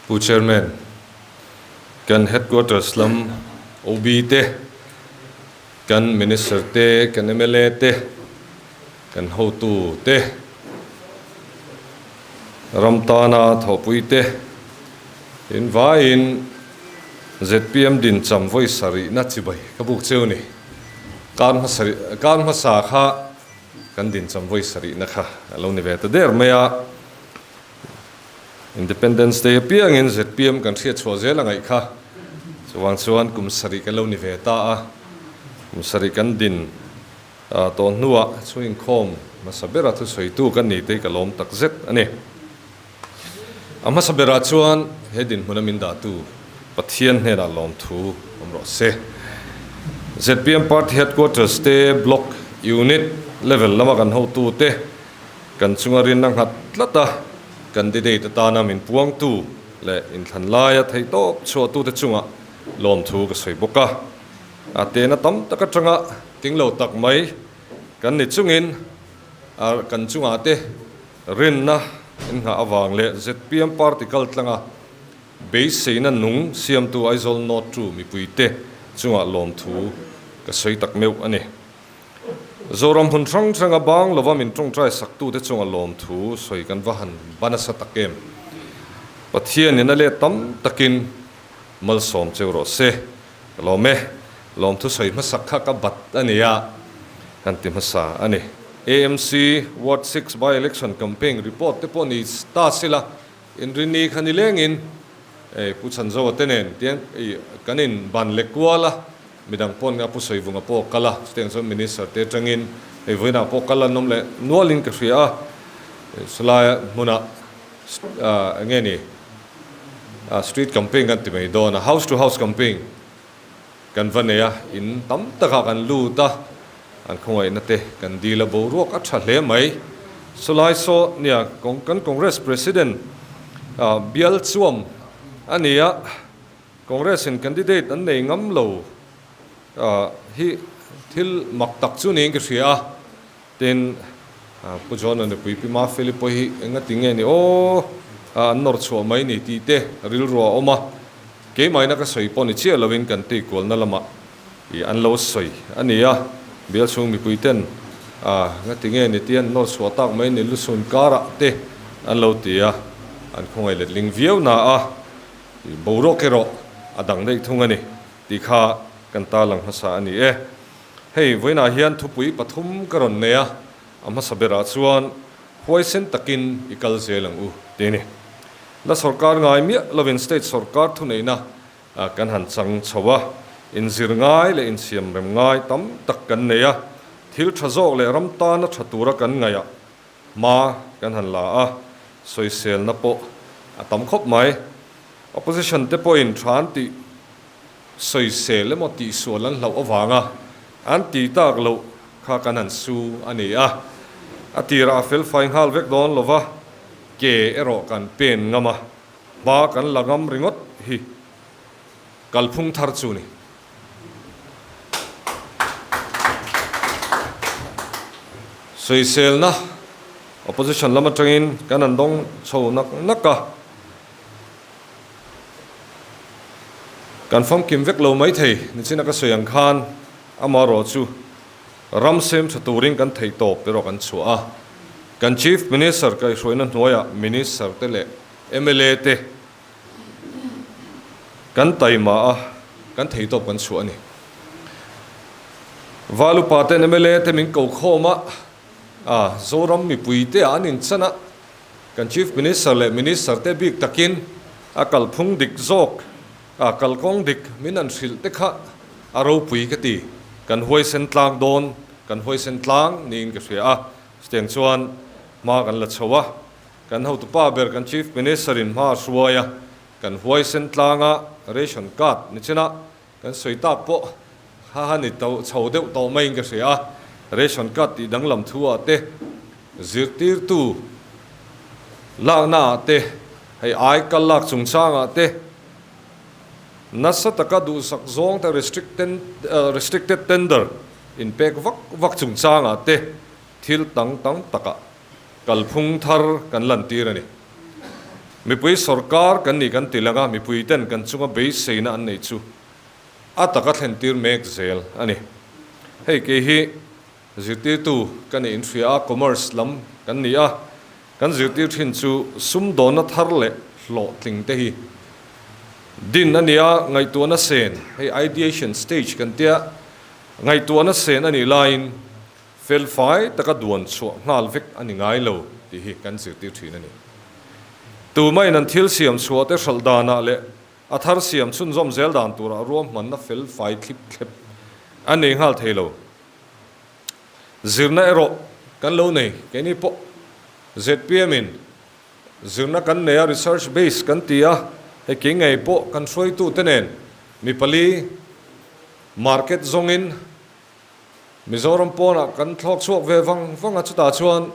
Pu Chairman, kan Headquarters lam OB te, kan Minister te, kan mla te, kan hotu te, ram tana thawhpui te in vaiin zpm din cham vawi sarihna chibai ka buk cheu ni. Kar hmasa kar hmasa kha kan din cham vawi sarihna kha a lo ni ve ta der mai a. Independence Day apiangin zpm kan hriat chhuah zel a ngaih kha. Chuvang chuan kum sarih kan lo ni ve ta a, kum sarih kan din tawh hnuah chhungin-khawm hmasa bera thusawitu kan ni te hi ka lawm tak zet a ni. A hmasa berah chuan he dinhmuna min dahtu Pathian hnenah lawmthu awm rawh se. Zpm Party Headquarters te Block, Unit level lama kan hotute, Kan chunga rinna nghat tlat a, candidate atana min puangtu leh inthlan laia theihtawp chhuahtute chungah lawmthu ka sawi bawk a. A tehna tam tak atanga tling lo tak mai kan ni chungin a kan chungah te rinna innghah avang leh zpm party kaltlanga beiseina nung siamtu Aizawl North tu mipuite chungah lawmthu ka sawi tak meuh a ni. Zoram hmun hrang hranga bang lova min tawngtai saktute chunga lawmthu sawi kan va han ba nasa tak em? Pathianin a let tam takin malsawm cheu rawh se. Ka lawm e. Lawmthu sawi hmasak kha ka bat a nia, kan ti hmasa a ni. AMC Ward 6 by-election campaign report te pawh ni ta sila, inrinni kha ni lengin Pu Chhanzoa te nen tiang kan in ban leh kual a, Midang pawn a pu Sawivunga pawh a kal a, chutiang chuan Minister te atangin hei vawiinah pawh kal an awm leh nualin ka hria a, chulai hmunah eng nge ni street campaign kan ti mai dawn a, house to house campaign kan va nei a, in tam takah kan lut a, an khawngaihna te kan dil a, boruak a tha hle mai. Chulai saw nia kan Congress President bial chuam a ni a. Congress in candidate an nei ngam lo hi thil mak tak chu niin ka hria a, tin Pu John-a nupui Pi Mafeli pawh hi engati nge ni aw an nawr chhuah mai ni tih te rilru a awm a, keimahina ka sawi pawh ni chiah lovin kan tikualna lamah i an lo sawi a ni a, bial chhung mipui ten ngati nge ni tih an nawr chhuah tak mai ni lusun karah te an lo ti a, an khawngaih letling viau na a. Boruak erawh a dang daih thung a ni tih kha kan tarlang hmasa a ni e. Hei vawiinah hian thupui pathum ka rawn nei a, a hmasa berah chuan huaisen takin i kal zel ang u tih a ni. La sawrkar ngai miah lovin state sawrkar thuneihna kan han chang chho a, inzir ngai leh insiam rem ngai tam tak kan nei a, thil tha zawk leh ram tana tha tura kan ngaih ah Hma kan han la a, sawiselna pawh a tam khawp mai. Opposition te pawhin tha an tih sawisel emaw tihsual an hlauh avanga an tih tak loh kha kan han su a ni a. A tirah a felfai nghal vek dawn lova, ke erawh kan pen ngam a, hma kan la ngam ringawt hi kalphung thar chu ni. Sawiselna opposition lam atangin kan han dawng chho nak nak a, kan famkim vek lo maithei nichina ka sawi ang khan amaherawh chu ram sem tha turin kan theih tawp erawh kan chhuah a, kan Chief Minister kaihhruaina hnuaiah Minister te leh mla te Kan taima a, kan theitawp kan chhuah a ni. Val upa ten mla te min ko khawm a, a Zoram mipui te ah an inchan a, kan Chief Minister leh Minister te bik takin a kalphung dik zawk, a kalkawng dik min an hrilh te kha a ropui ka ti. Kan huaisen tlang dawn, kan huaisen tlang niin ka hria a, chutiang chuan hma kan la chho a. Kan hotupa ber kan Chief Minister in hma a hruai a, kan huaisen tlanga ration card ni chin a, kan sawi tak pawh ha ha ni to chho deuh tawh maiin ka hria a, ration card tih danglam thu ah te, zirtirtu lakna ah te, hei ai kal lak chungchang ah te, nasa taka duhsak zawng te restricted tender inpek vak vak chungchang ah te thil tang tam takah Kalphung thar kan lantir a ni. Mipui sorkar kan nih kan ti lang a, mipui ten kan chunga beiseina an neih chu a taka thlentir mek zel a ni. Hei kei hi zirtirtu ka nih inhria a, commerce lam kan ni a, kan zirtir thin chu sumdawnna thar leh hlawhtling te hi din a ni a, ngaihtuahna sen, hei ideation stage kan tia, ngaihtuahna sen a nih laiin Felfai taka duan chhuah nghal vek a ni ngai lo tih hi kan zirtir thin a ni. Tumain an thil siam chhuah te hralh danah leh a thar siam chhunzawm zel dan turah ruahmanna felfai thlip thlep a nei nghal thei lo. Zirna erawh kan lo nei, keini pawh zpm in zirna kan nei a, research base kan ti a, hei kei ngei pawh kan hruaitute nen mi pali market zawngin Mizoram pawnah kan thlawk chhuak ve vang vang a, chutah chuan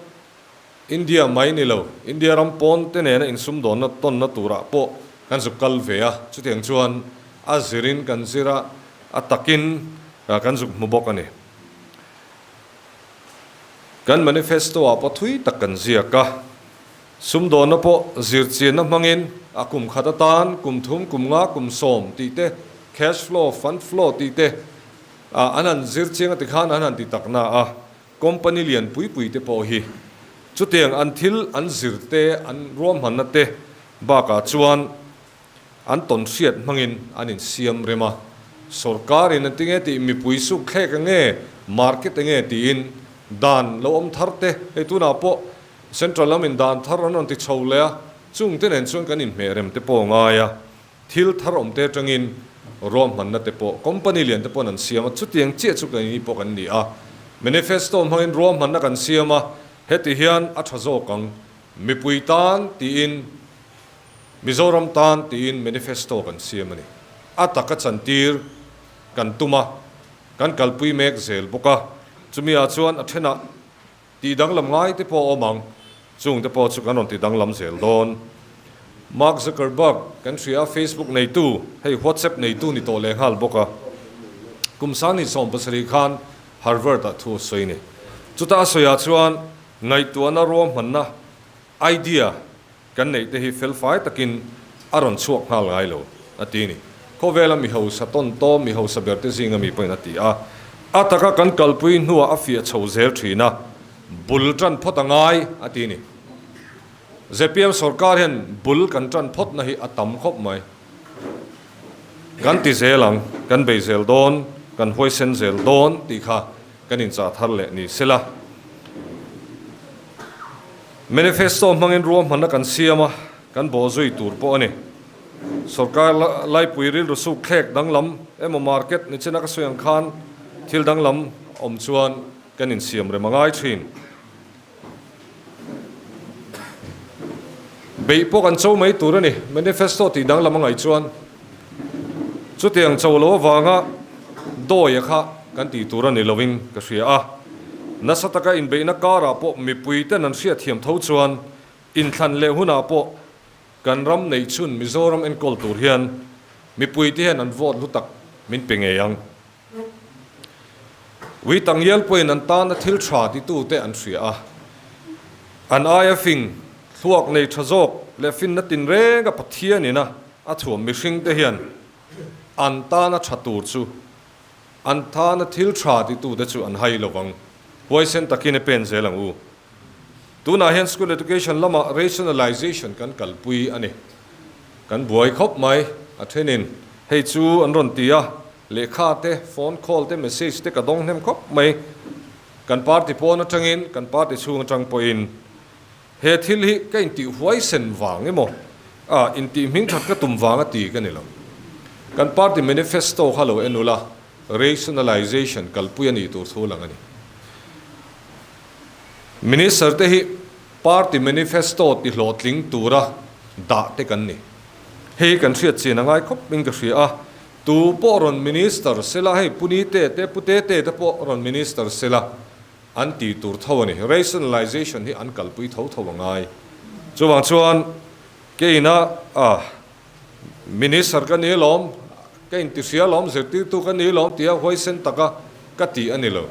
India mai ni lo, India ram pawn te nena insumdawnna tawnna turah pawh kan zuk kal ve a, chutiang chuan a zirin kan zir a, a takin kan zuk hmu bawk a ni. Kan manifesto ah pawh thui tak kan ziak a, sumdawnna pawh zirchianna hmangin a kum khat atan kum thum, kum nga, kum sawm tih te, cash flow, fund flow tih te, A, an han zir chiang a tikhan an han ti tak na a, company lian pui pui te pawh hi chutiang an thil an zir te, an ruahmanna te bakah chuan an tawn hriat hmangin an insiam rem a, sorkar in an ti nge tih mipui suk thlek ange, market ange tiin dan lo awm thar te, hei tunah pawh central lamin dan thar an rawn ti chho leh a, chung te nen chuan kan inhmeh rem te pawh a ngai a. Thil thar awm te atangin ruahmanna te pawh company lian te pawhin an siam a, chutiang chiah chu keini pawh kan ni a. Manifesto hmangin ruahmanna kan siam a, heti hian a tha zawk ang, mipui tan tiin, Mizoram tan tiin manifesto kan siam a ni. A taka chantir kan tum a, kan kalpui mek zel bawk a, chumi ah chuan a thenah Tih danglam ngai te pawh a awm ang, chung te pawh chu kan rawn ti danglam zel dawn. Mark Zuckerberg kan hria a, Facebook neitu, hei WhatsApp neitu ni tawh leh nghal bawk a. Kum sangni 70 khan Harvard ah thu a sawi ni. Chuta a sawiah chuan ngaihtuahna ruahmanna, idea, Kan neih te hi felfai takin a rawn chhuak nghal ngai lo, a ti ni. Khawvela mi hausa tawn tawm mi hausa ber te zinga mi pawhin a ti a. A taka kan kalpui hnuah a fiah chho zel thin a, bul tan phawt a ngai, a ti ni. Zpm sorkar hian bul kan tan phawtna hi a tam khawp mai. Kan ti zel ang, kan bei zel dawn, kan huaisen zel dawn tih kha kan inchah thar leh ni sela. Manifesto hmangin ruahmanna kan siam a, kan bawhzui tur pawh a ni. Sorkar laipui rilru suk thlek danglam emaw market nichina ka sawi ang khan thil danglam awm chuan kan insiam rem a ngai thin. Beih pawh kan cho mai tur a ni, manifesto tih danglam a ngaih chuan chutiang cho lo avanga dawia kha kan tih tur a ni lovin ka hria a. Nasa taka inbeihna karah pawh mipuiten an hriatthiam tho chuan inthlan leh hunah pawh kan ram neih chhun Mizoram enkawl tur hian mipuite hian an vote hlu tak min pe ngei ang. Ui Tangial pawhin an tana thil tha titute an hria a, an aia fing, thluak nei tha zawk leh finna tinrenga Pathian ina a thuam mihringte hian an tana tha tur chu An tana thil tha titute chu an hai lovang. Huaisen takin e pen zel ang u. Tunah hian school education lamah rationalization kan kalpui a ni. Kan buai khawp mai. A thenin hei chu an rawn ti a, lehkha te, phone call te, message te ka dawng hnem khawp mai. Kan party pawn atangin, kan party chhung atang pawhin he thil hi ka intih huaisen vang emaw, a intih hming that ka tum vang a ti ka ni lo. Kan party manifesto kha lo en ula, rationalization kalpui a nih tur thu lang a ni. Minister te hi party manifesto ti hlawhtling tura dah te kan ni. Hei hi kan hriat chin a ngai khawp in ka hria a, tu pawh rawn minister sela, hei Pu Nite te, Pu Tete te pawh rawn minister sela, An tih tur tho a ni. Rationalization hi an kalpui tho tho a ngai. Chuvang chuan keina a Minister ka ni alawm, ka intihria alawm, zirtirtu ka ni alawm tia huaisen taka ka tih a ni lo.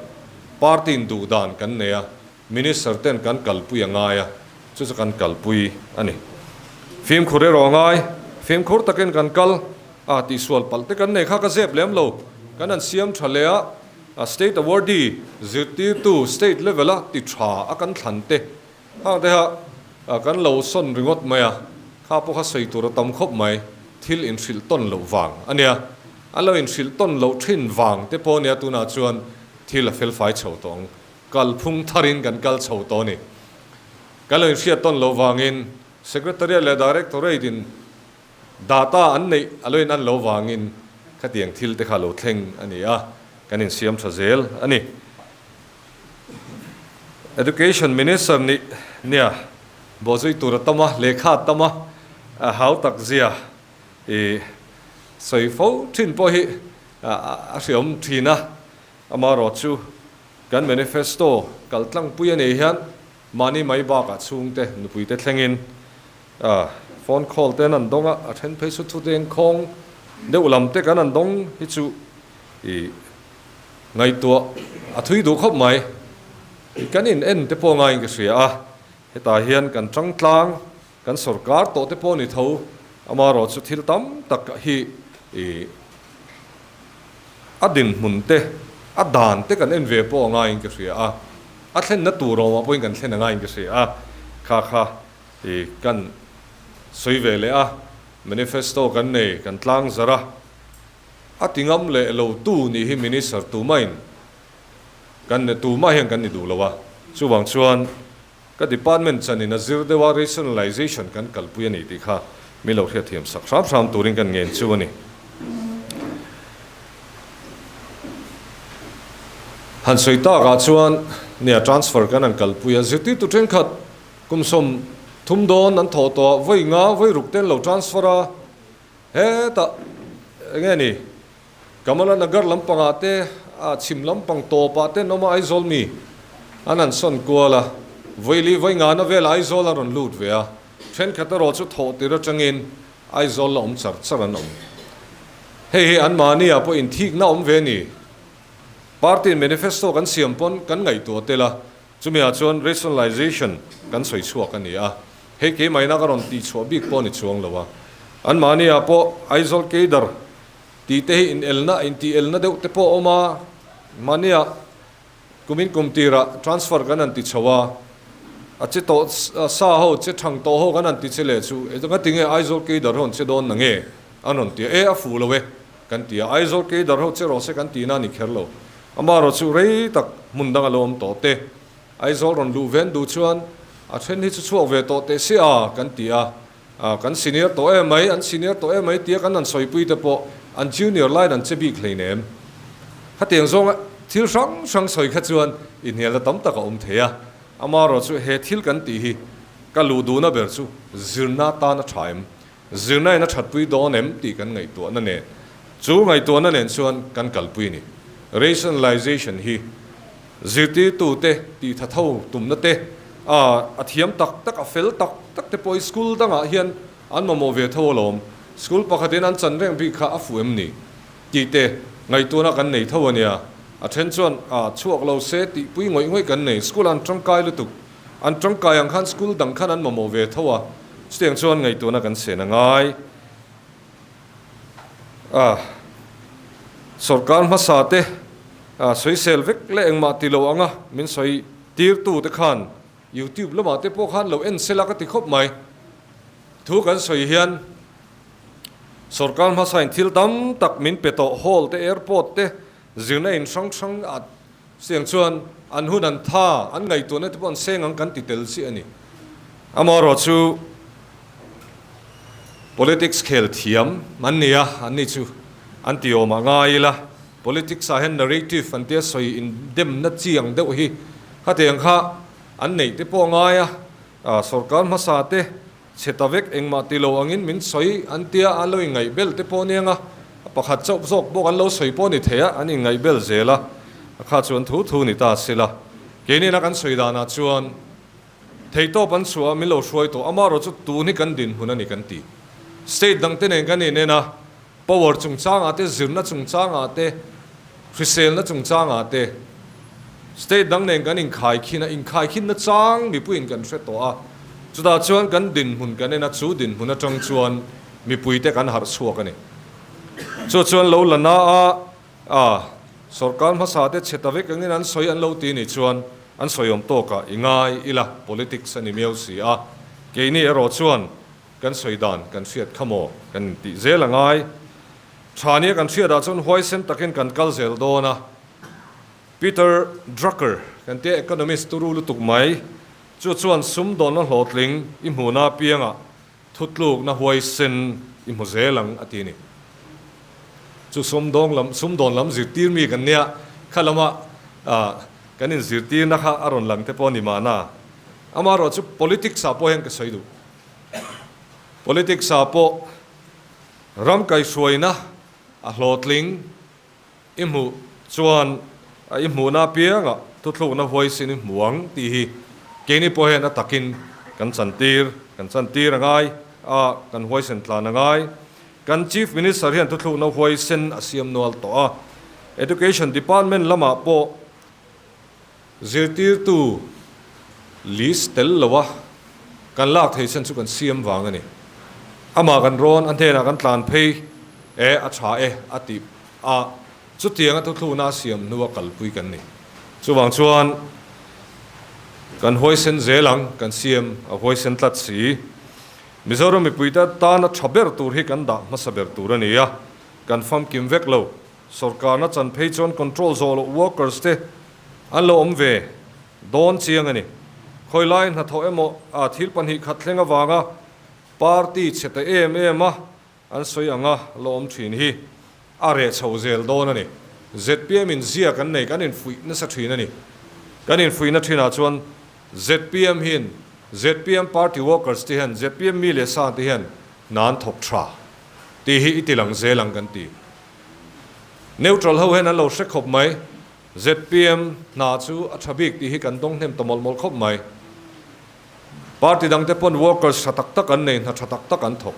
Party in duh dan kan nei a, Minister ten kan kalpui a ngai a, chu chu kan kalpui a ni. Fimkhur erawh a ngai. Fimkhur takin kan kal a, tihsual palh te kan nei kha ka zep lem lo. Kan han siam tha leh a, State Awardee zirtirtu State level a ti tha a kan thlan te hang te kha kan lo sawn ringawt mai a, kha pawh kha sawi tur a tam khawp mai. Thil inhrilh tawn loh vang a nia. An lo inhrilh tawn loh thin vang te pawh a nia tunah chuan thil a felfai chho tawh ang. Kalphung tharin kan kal chho tawh a ni. Kan lo inhriat tawn loh vangin Secretariat leh Directorate in data an neih a lo in an lo vangin khatiang thil te kha lo thleng a ni a, kan insiam tha zel a ni. Education Minister nih nia bawhzui tur a tam a, lehkha a tam a, a hau tak zia i sawi fo thin pawh hi a hriawm thin a, amaherawhchu kan manifesto kaltlangpui a nih hian Mahni mai bakah chhungte nupuite thlengin phone call te an an dawng a, a then phei chu thuteng khawng deuh lam te kan an dawng hi chu i ngaihtuah a thui duh khawp mai. Kan in en te pawh ngaiin ka hria a, hetah hian kan tangtlang kan sawrkar tawh te pawh ni tho, amaherawh chu thil tam tak hi i a dinhmun te, a dan te kan en ve pawh a ngaiin ka hria a, a thlenna tur awmah pawhin kan thlen a ngaiin ka hria a, kha kha i kan sawi ve leh a, manifesto kan nei, kan tlang zar a, a ti ngam leh lo tu nih hi minister tumahin kan tumah hian kan ni duh lo a, chuvang chuan Ka department chanin a zir deuh a rationalization kan kalpui a ni tih kha min lo hriatthiam sak hram hram turin kan ngen chu a ni. Han sawi takah chuan nia transfer kan han kalpui a, zirtirtu thenkhat kum 30 dawn an thawh tawh a, vawi nga vawi ruk te an lo transfer a, hetah enge ni Kamala Nagar lampangah te, a chhim lampang tawpah te an awm a, Aizawl mi an han sawn kual a, vawi li vawi ngana vel Aizawl a rawn lut ve a, thenkhat erawh chu thawh tir atangin Aizawl la awm char char an awm. Hei hi anmahni-ah pawh inthikna awm ve a ni. Party manifesto kan siam pawn kan ngaihtuah tel a, chumi-ah chuan rationalization kan sawi chhuak a ni a, hei keimahina ka rawn tihchhuah bik pawh a ni chuang lo a, anmahni-ah pawh Aizawl cadre Tih te hi inelna, intih-elna deuh te pawh a awm a, mahnia kumin kum tirah transfer kan han ti chho a, a che tawh sa ho, che thang tawh ho kan han ti che leh chu eng nga tinge Aizawl Cadre ho an che dawn na nge? an rawn ti a, e a fuh lo e kan ti a, Aizawl Cadre ho che rawh se kan tihna a ni kher lo, amaherawh chu rei tak hmun dang a lo awm tawh te, Aizawl rawn luh ven duh chuan a then hi chu chhuak ve tawh teh se a kan ti a. Kan senior tawh em mai, an senior tawh em mai tia kan han sawipui te pawh an junior line an che bik hleinem. Khatiang zawnga thil hrang hrang sawi kha chuan inhnialna tam tak a awm thei a, amaherawh chu he thil kan tih hi ka luh duhna ber chu zirna tan a tha em, zirna in a thatpui dawn em tih kan ngaihtuahna nen, chu ngaihtuahna nen chuan kan kalpui a ni. Rationalization hi Zirtirtute tih tha tho tumna te, a thiam tak tak, a fel tak tak te pawh hi school dangah hian an mamawh ve tho alawm. School pakhatin an chan reng bik kha a fuh em ni? tih te ngaihtuahna kan nei tho a nia. A then chuan chhuak lo se tih pui ngawih ngawih kan nei. School an tangkai lutuk. An tangkai ang khan school dang khan an mamawh ve tho a, chutiang chuan ngaihtuahna kan sen a ngai. A sorkar hmasa te sawisel vek leh engmah ti lo anga min sawi tir tu te khan YouTube lamah te pawh khan lo en sela ka ti khawp mai. Thu kan sawi hian sorkar hmasa in thil tam tak min pe tawh hall te airport te zirna in hrang hrang a siang chuan an hun an tha an ngaihtuahna te pawh an seng ang kan ti tel chiah a ni. Amaherawh chu Politics khel thiam an ni a, an ni chu an ti awm ah ngai ila, politics ah hian narrative an tia sawi in demna chiang deuh hi khatiang kha an neih te pawh a ngai a, sorkar hmasa te chhe ta vek engmah ti lo angin min sawi an tia an lo inngaih bel te pawh aniang a, pakhat chauh zawk bawk an lo sawi pawh a ni thei a, an inngaih bel zel a, kha chu an thu thu ni ta sila, keini na kan sawi danah chuan. Theihtawp an chhuah a, min lo hruai tawh. Amaherawh chu tun hi kan dinhmun a ni kan ti. State dangte nen kan inen a, power chungchangah te, zirna chungchangah te, hriselna chungchangah te state dang nen kan inkhaikhin a, inkhaikhinna chang mipuiin kan hre tawh a. Chutah chuan kan dinhmun kan en a, chu dinhmun atang chuan mipuite kan harh chhuak a ni. Chu chuan lo la na a, a sorkar hmasa te chhe ta vek angin an sawi an lo ti nih chuan an sawi awm tawkah i ngai ila, politics a ni miau si a. Keini erawh chuan kan sawi dan kan hriat kha maw kan intih zel a ngai. Tha nia kan hriatah chuan huaisen takin kan kal zel dawn a. Peter Drucker kan tia economist turu lutuk mai chu chuan sumdawnna hlawhtling i hmuhna apiangah thutlukna huaisen i hmu zel ang a ti a ni. Chu sumdawng lam sumdawn lam zirtir mi kan nia kha lama kan inzirtirna kha a rawn lang te pawh a ni mahna. Amaherawh chu politics ah pawh hian ka sawi duh. Politics ah pawh ram kaihhruaina a hlawhtling I hmuh chuan i hmuhna apiangah thuthlukna huaisin i hmu ang tih hi keini pawh hian a takin kan chantir, kan chantir a ngai a, kan huaisen tlan a ngai. Kan Chief Minister hian thuthlukna huaisen a siam nual tawh a, Education Department lamah pawh zirtirtu list tel loa kan lak thei chen chu kan siam vang a ni. Amah kan rawn, a hnenah kan tlan phei e, a tha e a ti a, chutianga thuthlukna a siam hnua kalpui kan ni. Chuvang chuan kan huaisen zel ang, kan siam a huaisen tlat si. Mizoram mipuite tana tha ber tur hi kan dah hmasa ber tur a ni a, kan famkim vek lo. Sorkarna chan phei chuan control zawh loh workers te an lo awm ve dawn chiang a ni. Khawilai hnathawh emaw a thil 2 khat thleng avanga party chhe ta em em a an sawi anga lo awm thin hi a reh chho zel dawn a ni. Zpm in zia kan nei kan infuih nasa thin a ni. Kan infuihna thinah chuan zpm hian zpm party workers te hian zpm mi leh sa te hian hna an thawk tha tih hi i ti lang zel ang kan ti. Neutral ho hian an lo hre khawp mai. Zpm hna chu a tha bik tih hi kan dawng hnem ta mawlh mawlh khawp mai. Party dangte pawn workers tha tak tak an nei, hna tha tak tak an thawk.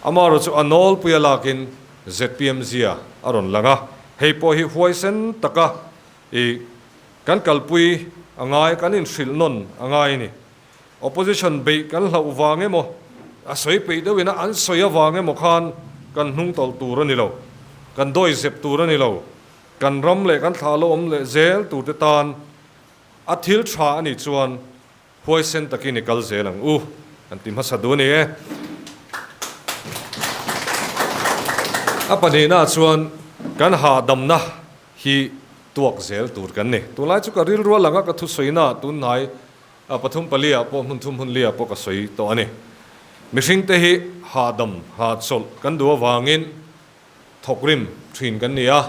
Amaherawh chu a nawlpui a lakin zpm zia a rawn lang a, hei pawh hi huaisen taka i kan kalpui a ngai, kan inhrilh nawn a ngai a ni. Opposition beih kan hlauh vang emaw, a sawi peih deuhin a an sawi avang emaw khan kan hnung tawlh tur a ni lo, kan dawi zep tur a ni lo. Kan ram leh kan thlah lo awm leh zel turte tan a thil tha a nih chuan huaisen takin i kal zel ang u, kan ti hmasa duh a ni e. A pahnihnaah chuan kan hahdamna hi tuak zel tur kan ni. Tunlai chu ka rilru a lang a, ka thusawina tunhnai A pathum pali ah pawh hmun thum hmun li ah pawh ka sawi tawh a ni. Mihring te hi hahdam, hahchawlh kan duh avangin thawk rim thin kan ni a.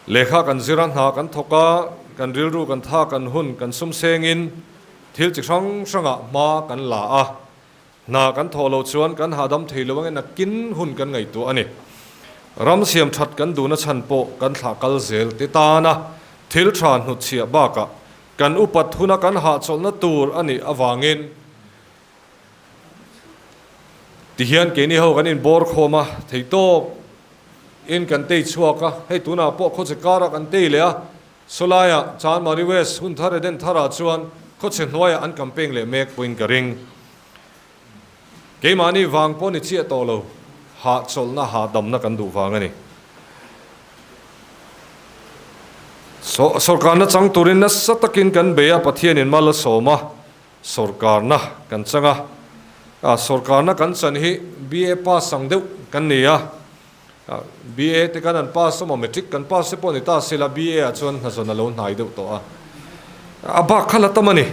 Lehkha kan zir a, hna kan thawk a, kan rilru kan tha kan hun kan sum sengin thil chi hrang hrangah hma kan la a. Hna kan thawh loh chuan kan hahdam thei lo angin a kin hun kan ngaihtuah a ni. Ram siam that kan duhna chhan pawh kan thlah kal zel te tana thil tha hnutchhiah bakah Kan upat huna kan hahchawlhna tur a nih avangin tihian keini ho kan inbawr khawm a, theitawp in kan tei chhuak a, hei tunah pawh khawchhe karah kan tei leh a, sawlaiah Chanmari West hun thar Eden tharah chuan khawchhe hnuaiah an campaign leh mek pawhin ka ring. Keimahni vang pawh ni chiah tawh lo, hahchawlhna hahdamna kan duh vang a ni. Sawrkarna chang turin nasa takin kan bei a, Pathianin mal a sawm a, sawrkarna kan chang a. Sawrkarna kan chan hi BA pass ang deuh kan ni a, BA te kan han pass a maw, matric kan pass te pawh ni ta sela, BA ah chuan hnazawn a lo hnai deuh tawh a. A bak kha la tam a ni.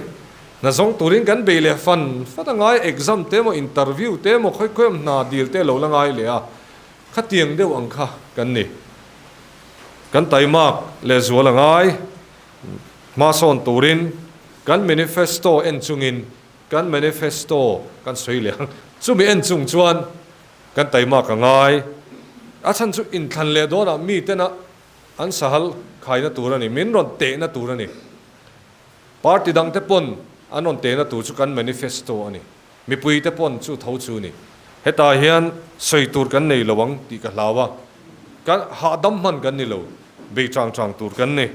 Hnazawng turin kan bei leh fan fan a ngai, exam te emaw, interview te emaw, khawi khawi emaw hna dil te a lo la ngai leh a. Khatiang deuh ang kha kan ni. Kan taimak lehzual a ngai. Hmasawn turin kan manifesto en chungin kan manifesto kan sawi leh ang. Chumi en chung chuan kan taimak a ngai. A chhan chu inthlan leh dawnah mitena an sahal khaina tur a ni, min rawn tehna tur a ni. Party dangte pawn an rawn tehna tur chu kan manifesto a ni. Mipui te pawn chu tho chu ni. Hetah hian sawi tur kan nei lo ang tih ka hlau a, kan hahdam hman kan ni lo, bei chang chang tur kan ni.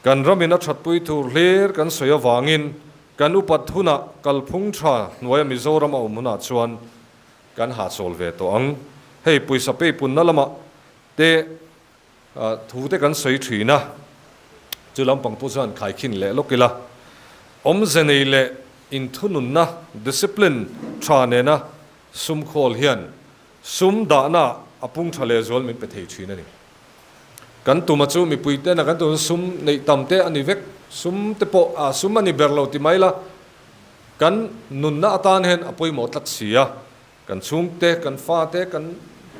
Kan ramin a thatpui tur hlir kan sawi avangin. Kan upat hunah kalphung tha hnuaia Mizoram a awm hunah chuan kan hahchawl ve tawh ang. Hei pawisa peipunna lamah te thu te kan sawi thin a, chu lampang pawh chuan khaikhin leh lawk ila. Awmze nei leh inthununna, discipline, tha nena sum khawl hian sum dahna a pung tha lehzual min pe thei thin a ni. Kan tuma chu mipui tena kan tum sum neih tam te a ni vek, sum te pawh a sum a ni ber lo ti mai la, kan nunna atan hian a pawimawh tlat si a, kan chhungte, kan fate, kan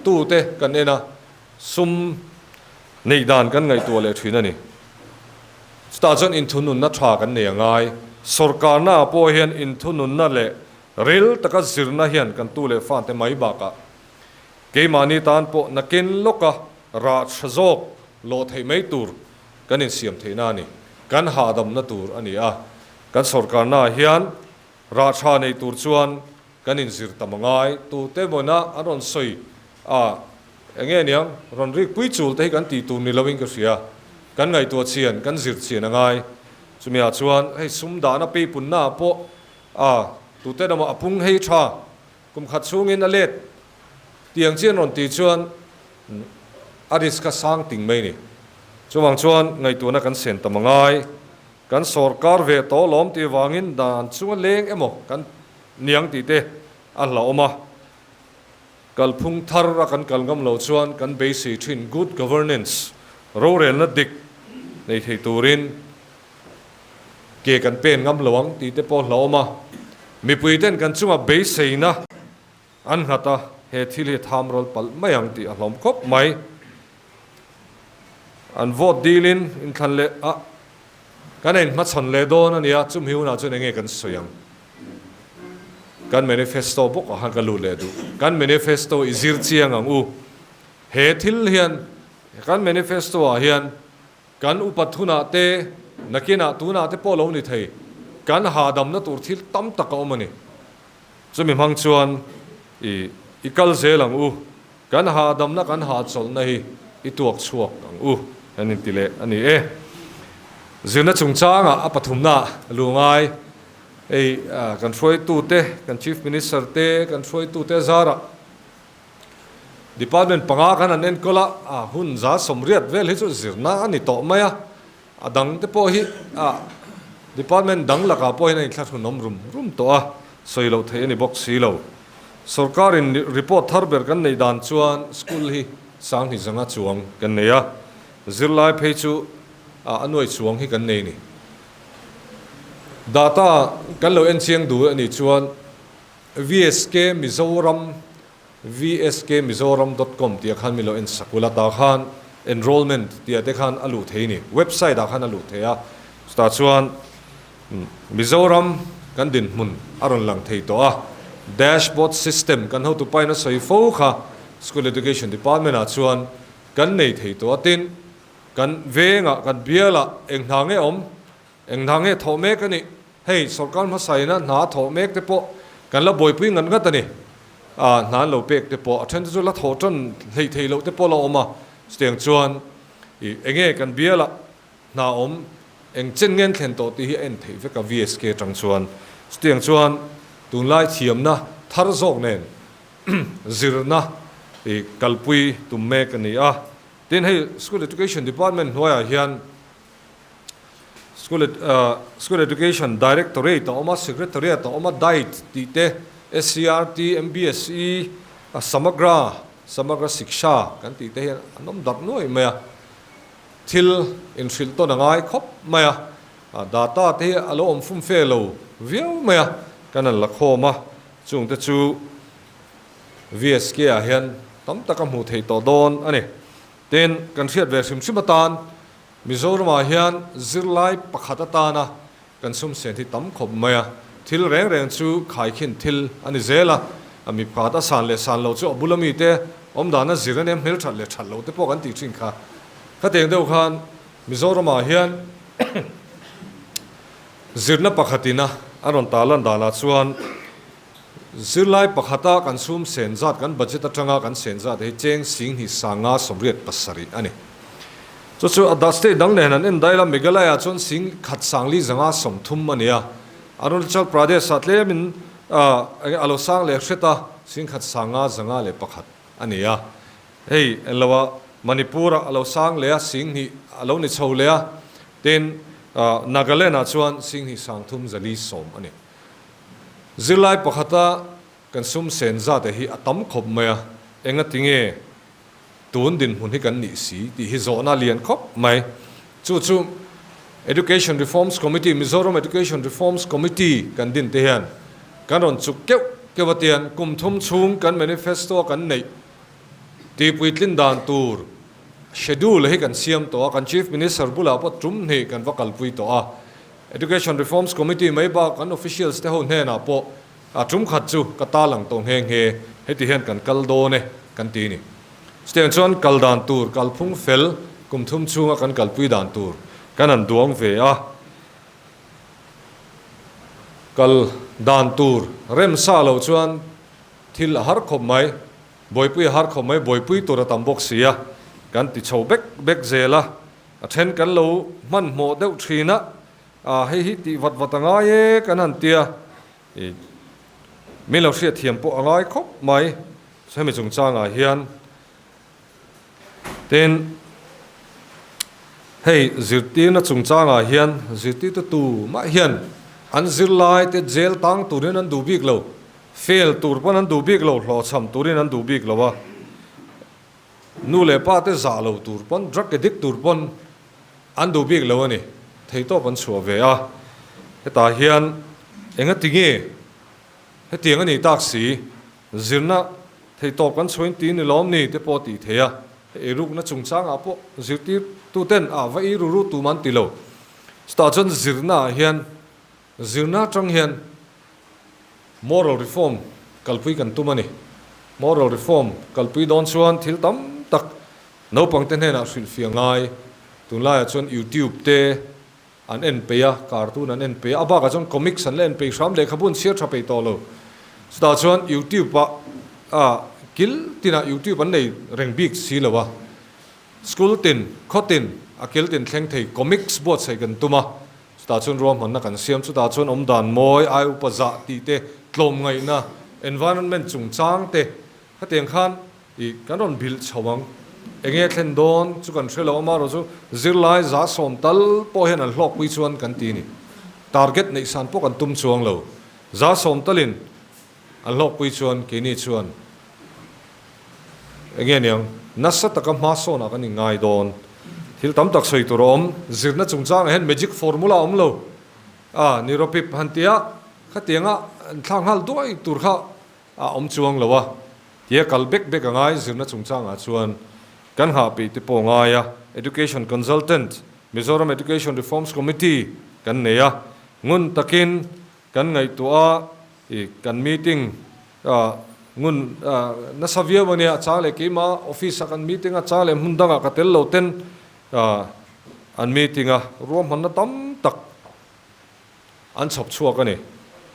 tute kan en a, sum neih dan kan ngaihtuah leh thin a ni. Chutah chuan inthununna tha kan nei a ngai. Sawrkarna ah pawh hian inthununna leh ril taka zirna hian kan tu leh fate mai bakah Keimahni tan pawh nakin lawka rah tha zawk lawh theih mai tur kan insiam theihna a ni. Kan hahdamna tur a ni a. Kan sawrkarnaah hian rah tha nei tur chuan kan inzir tam a ngai. Tute mawina an rawn sawi a, eng nge niang, rawn rik pui chul te hi kan tih tur ni loin ka hria. Kan ngaihtuah chian, kan zir chian a ngai. Chumiah chuan hei sum dahna peipunnaah pawh a, tute emaw a pung hei tha Kum khat chhungin a let tiang chian rawn tih chuan a risk a sang ting mai ni. Chuvang chuan ngaihtuahna kan sen tam a ngai. Kan sawrkar ve tawh lawm tih vangin dan chunga leng emaw kan niang tih te a hlauhawm a. Kalphung thar a kan kal ngam lo chuan kan beisei thin good governance, rorelna dik nei thei turin Ke kan pen ngam lo ang tih te pawh hlauhawm a, mipui ten kan chunga beiseina an nghat a, he thil hi tham ral palh mai ang tih a hlawm khawp mai. An vote dilin inthlan leh a kan en hmachhawn leh dawn a nia, chumi hunah chuan enge kan sawi ang? Kan manifesto bawk ah khan ka lut leh duh. Kan manifesto i zir chiang ang u. He thil hian kan manifesto ah hian Kan upat hunah te, nakinah tunah te pawh lo ni thei, kan hahdamna tur thil tam tak a awm a ni. Chumi hmang chuan i i kal zel ang u, kan hahdamna kan hahchawlhna hi i tuak chhuak ang u an inti leh a ni e. Zirna chungchangah a pathumna lungai hei kan hruaitute, kan Chief Minister te, kan hruaitute zarah, Department panga khan an enkawl a, a hun 180 vel hi chu zirna a ni tawh mai a, a dang te pawh hi a department dang lakah pawh hian a inthlahrunawm rum rum tawh a, sawi loh theih a ni bawk si lo. Sorkarin report thar ber kan neih dan chuan school hi 2000 zanga chuang kan nei a, zirlai phei chu a nuai chuang hi kan nei ni. Data kan lo enchiang duh a nih chuan VSK Mizoram vskmizoram dot com tih ah khan min lo en sak ula tah khan enrollment tih ah te khan a luh thei a ni website ah khan a luh thei a chutah chuan Mizoram kan dinhmun a rawn lang thei tawh a dashboard system kan hotu pain a sawi fo kha school education department ah chuan kan nei thei tawh a tin kan vengah kan bialah eng hna nge awm Eng hna nge thawh mek a nih? Hei, sorkar hmasaina hna a thawh mek te pawh kan la buaipui ngat ngat a ni. A, hna an lo pek te pawh a then te chu la thawh tan hleih theih loh te pawh la awm a. Chutiang chuan i eng nge kan bialah hna awm eng chen nge an thlen tawh tih hi a en theih vek a VSK atang chuan. Chutiang chuan tunlai thiamna thar zawk nen zirna i kalpui tum mek a ni a. Tin, hei School Education Department hnuaiah hian School School Education Directorate a awm a, Secretariat a awm a, DIET tih te, SCERT, MBSE, Samagra, Samagra Shiksha kan tih te hian an awm darh nuai mai a. Thil inhrilh tawn a ngai khawp mai a, data te hi a lo awm fum fe lo viau mai a, kan han la khawm a, chung te chu VSK ah hian tam tak a hmuh theih tawh dawn a ni. Tin, kan hriat ve hrim hrim atan Mizoramah hian zirlai pakhat atana kan sumsen hi tam khawp mai a, thil reng reng chu khaikhin thil a ni zel a, a mi pakhat a san leh san lo chu a bula mite awmdana zir a nia hmelthat leh that lo te pawh kan tih thin kha. Khateng deuh khan Mizoramah hian zirna pakhatin a a rawn tarlan danah chuan Zirlai pakhata kan sum sen zat, kan budget atanga kan sen zat hi cheng 2587 a ni. Chu chu a state dang nen han en daih la, Meghalaya chuan 1530 a ni a. Arunachal Pradesh ah tlemin a lo sang leh hret a, 10,000 sanga 501 a ni a. Hei en lo a, Manipur ah a lo sang leh a, 2000 a lo ni chho leh a, tin Nagaland ah chuan 2000 sang thum 410 a ni. Zirlai pakhata kan sum sen zate hi a tam khawp mai a, engatinge tun dinhmun hi kan nih si tih hi zawhna lian khawp mai. Chu chu Education Reforms Committee, Mizoram Education Reforms Committee kan din te hian kan rawn chuk keuh keuh a tian kum thum chhung kan manifesto a kan neih tihpuitlin dan tur schedule hi kan siam tawh a, kan Chief Minister bulah pawh tum hnih kan va kalpui tawh a. Education Reforms Committee mai bak kan officials te ho hnenah pawh A tum khat chu ka ta lang tawh nghe nghe, heti hian kan kal dawn e kan ti ni. Chutiang chuan kal dan tur, kalphung fel kum thum chhunga kan kalpui dan tur kan han duang ve a. Kal dan tur remsa lo chuan thil a har khawp mai, buaipui a har khawp mai, buaipui tur a tam bawk si a, kan ti chho bek bek zel a, a then kan lo hmanhmawh deuh thin a, A hei hi tih vat vat a ngai e kan han tia i min lo hriat thiam pawh a ngai khawp mai hemi chungchangah hian tin hei zirtirna chungchangah hian zirtirtu tu mah hian an zirlai te jail tang turin an duh bik lo fail tur pawn an duh bik lo hlawhchham turin an duh bik lo a nu leh pa te zah lo tur pawn drug addict tur pawn An duh bik lo a ni. Theihtawp an chhuah ve a. Hetah hian engati nge hetiang a nih tak si? Zirna theihtawp kan chhuahin ti ni lawm ni te pawh a tih theih a. Hei eirukna chungchangah pawh zirtirtuten a va ei ru ru tum an ti lo. Chutah chuan zirnaah hian zirna atang hian moral reform kalpui kan tum a ni. Moral reform kalpui dawn chuan thil tam tak Naupangte hnenah hrilhfiah ngai, tunlaiah chuan YouTube te an en peih a, cartoon an en peih a, a bakah chuan comics an la en peih hram, lehkhabu an chhiar tha peih tawh lo. Chutah chuan YouTube ah ah kil tinah YouTube an nei reng bik si lo a, school tin, khaw tin a kil tin thleng thei comics buatsaih kan tum a, chutah chuan ruahmanna kan siam, chutah chuan awmdan mawi, ai upa zah tih te, tlawmngaihna, environment chungchang te, Hetiang khan i kan rawn bilh chho ang. Enge thlen dawn chu kan hre lo, amaherawh chu zirlai 70% tal pawh hian an hlawkpui chuan kan ti ni. Target neih san pawh kan tum chuang lo. 70% talin an hlawkpui chuan keini chuan enge niang nasa taka hma sawnah kan inngai dawn. Thil tam tak sawi tur a awm. Zirna chungchangah hian magic formula a awm lo. A ni rawpip han tia khatianga an thlak nghal duai tur kha A awm chuang lo a, tia kal bek bek a ngai zirna chungchangah chuan kan nghah peih te pawh ngai a, Education Consultant, Mizoram Education Reforms Committee kan nei a, ngun takin kan ngaihtuah a, i kan meeting ngun nasa viau a nia, chang leh keimah office a kan meeting a, chang leh hmun dangah ka tel lo ten an meeting a, ruahmanna tam tak An chhawp chhuak a ni.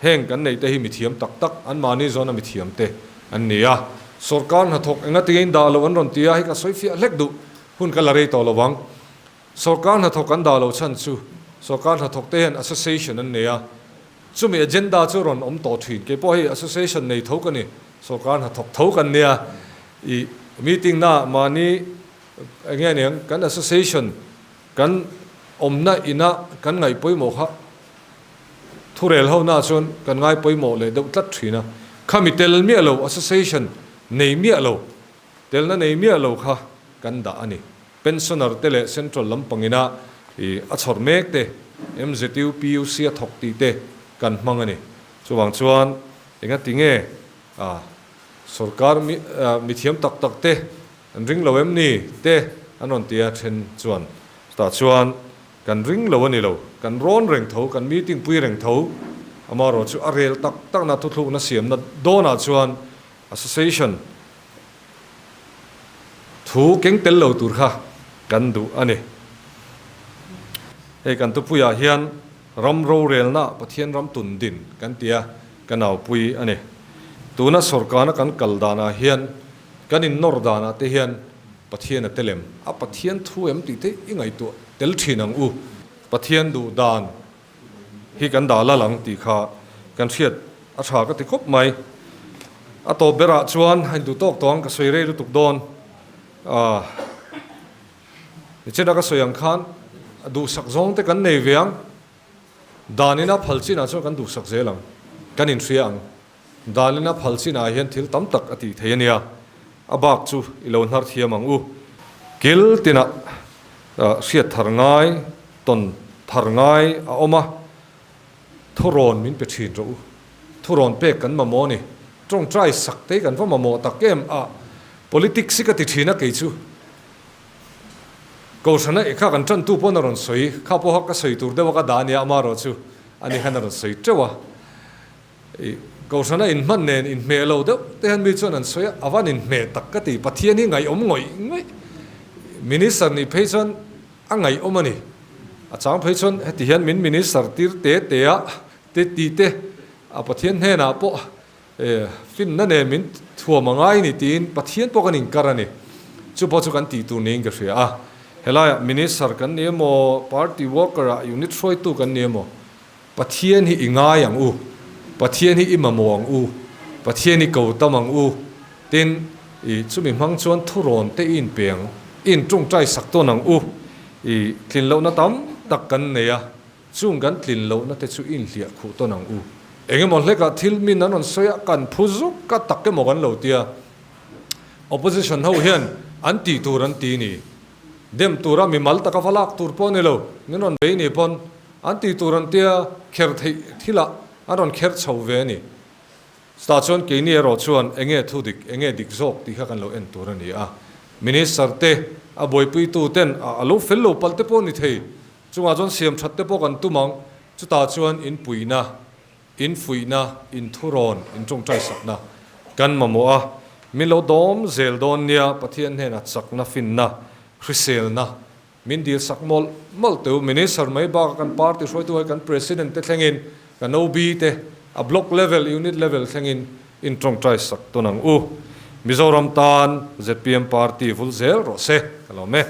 Heng kan neih te hi mithiam tak tak, anmahni zawna mithiam te an ni a. Sorkar hnathawk enga tinge in dah loh an rawn ti a, hei ka sawi fiah hlek duh hun ka la rei tawh lo ang. Sorkar hnathawk an dah loh chhan chu sorkar hnathawk te hian association an nei a, chumi agenda chu rawn awm tawh thin. Kei pawh hei association nei tho ka ni, sorkar hnathawk tho kan nia. I meeting naah mahni enge niang kan association Kan awmna ina kan ngaih pawimawh kha thurel ho na chuan kan ngai pawimawh leh deuh tlat thin a. Khami tel miah lo, association nei miah lo, telna nei miah lo kha kan dah a ni. Pensioner te leh central lampang ina i a chhawr mek te, MZU, PUC a thawk tih te kan hmang a ni. Chuvang chuan engati nge sorkar mithiam tak tak te An ring lo em ni? te an rawn ti a, then chuan chutah chuan kan ring lo a ni lo, kan rawn reng tho, kan meeting pui reng tho, amaherawh chu a rel tak takna thuthlukna siamna dawnah chuan association thu keng tel lo tur kha kan duh a ni. Hei kan thupuiah hian ram rorelna Pathian ram tun din kan ti a, ka naupui a ni. Tuna sawrkana kan kal danah hian Kan innawr danah te hian Pathian a tel em? A Pathian thu em tih te i ngaihtuah tel thin ang u. Pathian duh dan hi kan dah lal ang tih kha kan hriat a tha ka ti khawp mai. A tawp berah chuan a induh tawk tawh ang ka sawi rei lutuk dawn. Nichina ka sawi ang khan duhsak zawng te kan nei ve ang. Danina phal chinah chuan kan duhsak zel ang, kan inhria ang. Danina phal chinah hian thil tam tak a tih thei a nia, a bak chu i lo hnar thiam ang u. Kil tinah hriat thar ngai, tawn thar ngai a awm a, thurawn min pe thin rawh u. Thurawn pek kan mamawh a ni. Tawngtai sak te hi kan va mamawh tak em a, politics hi ka ti thin a kei chu. Kohhrana i kha kan tantu pawn a rawn sawi, kha pawha ka sawi tur deuh a ka dah ania amarawh chu ani khan a rawn sawi teuh a. I Kohhrana inhman nen inhmeh lo deuh te hian mi chuan an sawi a, a van inhmeh tak ka ti, Pathian hi ngaihawm ngawih ngawih Minister nih phei chuan a ngaihawm a ni. A chang phei chuan heti hian min Minister tir te te a te ti te a Pathian hnenah pawh E, finna nen min thuam a ngai ni tiin Pathian pawh kan inkar a ni. Chu pawh chu kan tih tur niin ka hria a. Helaiah Minister kan ni emaw, Party worker ah unit hruaitu kan ni emaw, Pathian hi i ngai ang u, Pathian hi i mamawh ang u, Pathian hi ko tam ang u, tin i chumi hmang chuan thurawn te i inpe ang, i intawngtai sak tawn ang u, i tlinlohna tam tak kan nei a. Chung kan tlin lohna te chu inhliah khuh tawn ang u. Engemaw hlekah thil min an rawn sawi a, kan phu zuk a tak emaw kan lo tia. Opposition ho hian an tih tur an ti ni. Dem tura mimal taka va lak tur pawh a ni lo, min rawn bei ni pawn an tih tur an tia kher theih thilah an rawn kher chho ve a ni. Chutah chuan keini erawh chuan enge thu dik, enge dik zawk tih kha kan lo en tur a ni a. Minister te, a buaipuitu ten a lo fel lo palh te pawh a ni thei. Chungah chuan siam that te pawh kan tum ang, chutah chuan in puihna, in fuihna, in thurawn, in tawngtai sakna kan mamawh a, min lo dawm zel dawn nia, Pathian hnenah chakna, finna, hriselna min dil sak mawlh mawlh teu. Minister mai bakah kan party hruaitu hai kan President te thlengin, kan OB te, a block level, unit level thlengin in tawngtai sak tawn ang u. Mizoram tan zpm party vul zel rawh se, ka lawm e.